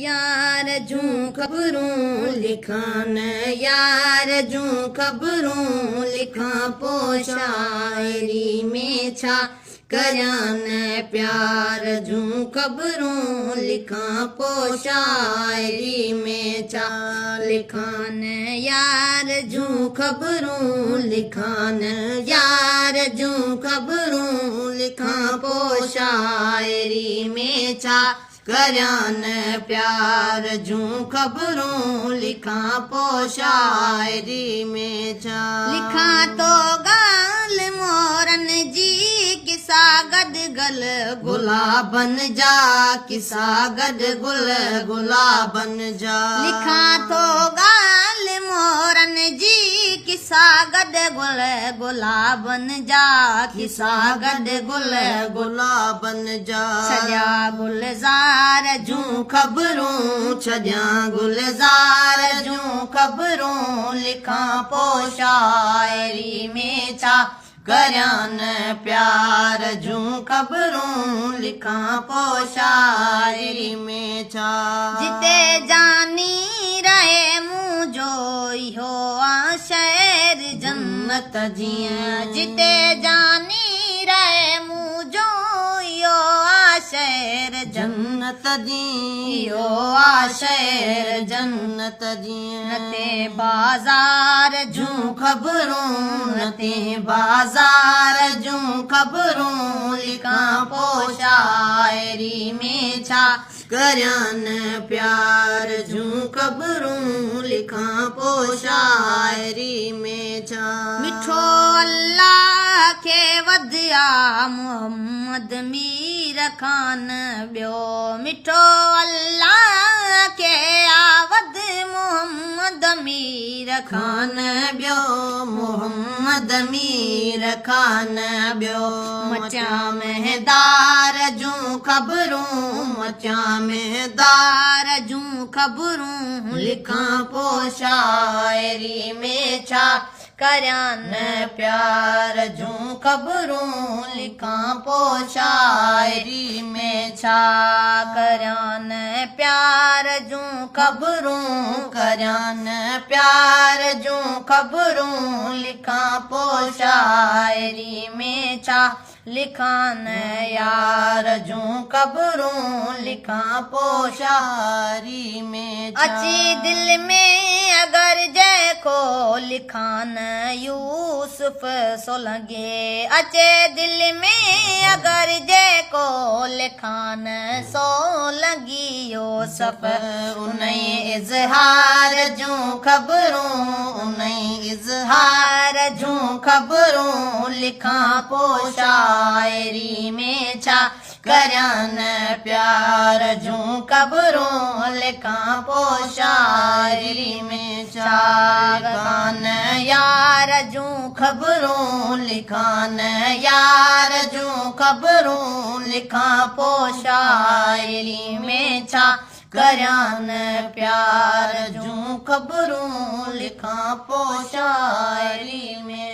यार जूं ख़बरूं लिखां यार जूं ख़बरूं लिखां पोइ शाइरी में छा करियां प्यार जूं ख़बरूं लिखां पोइ शाइरी में छा लिखां यार जूं ख़बरूं लिखां यार जूं ख़बरूं लिखां पोइ शाइरी में छा करियां प्यार जूं ख़बरूं लिखां पोइ शाइरी में छा लिखां तो ॻाल्हि मोरनि जी किसा गॾु गल गुलाबनि जा किसा गॾु गुल गुलाबनि जा लिखां थो ॻाल्हि मोरनि जी किसा गॾु गुल गुलाबनि जा किसा गॾु गुल गुलाबनि जा छॾिया गुलज़ार जूं ख़बरूं छॾिया गुलज़ार जूं ख़बरूं लिखां पोइ शाइरी में छा करियां प्यार जूं ख़बरूं लिखां पोइ शाइरी में छा जिते जानी रहे मुंहिंजो इहो आहे शहर जन्नत जीअं जिते जानी रहे मुंहिंजो इहो आहे शहर जन्नत जीअं इहो आहे शहर जन्नत जीअं न ते बाज़ार जूं ख़बरूं न ते बाज़ार जूं ख़बरूं लिखां पोइ शाइरी में छा करियां प्यार जूं ख़बरूं लिखां पोइ शाइरी में छा मिठो अल्लाह खे वधिया मोहम्मद मीर खान ॿियो मिठो अल्लाह खे आवद मोहम्मद मीर खान ॿियो मोहम्मद मीर खान ॿियो मचा महदार जूं ख़बरूं मचा महदार जूं ख़बरूं लिखां पोइ शाइरी में छा करियां प्यार जूं ख़बरूं लिखां पोइ शाइरी में छा करियां प्यार जूं ख़बरूं करियां प्यार जूं ख़बरूं लिखां पोइ शाइरी में छा लिखां यार जूं ख़बरूं लिखां पोइ शाइरी में छा अची दिलि में अगरि जंहिंखो लिखां यूसुफ सोलंगे अचे दिलि में अगरि जेको लिखां सोलंगी यूसुफ उन इज़हार जूं ख़बरूं उन इज़हार जूं ख़बरूं लिखां पोइ शाइरी में छा करियां प्यार जूं ख़बरूं लिखां पोइ शाइरी में छा लिखां यार जूं ख़बरूं लिखां यार जूं ख़बरूं लिखां पोइ शाइरी में छा करियां प्यार जूं ख़बरूं लिखां पोइ शाइरी में।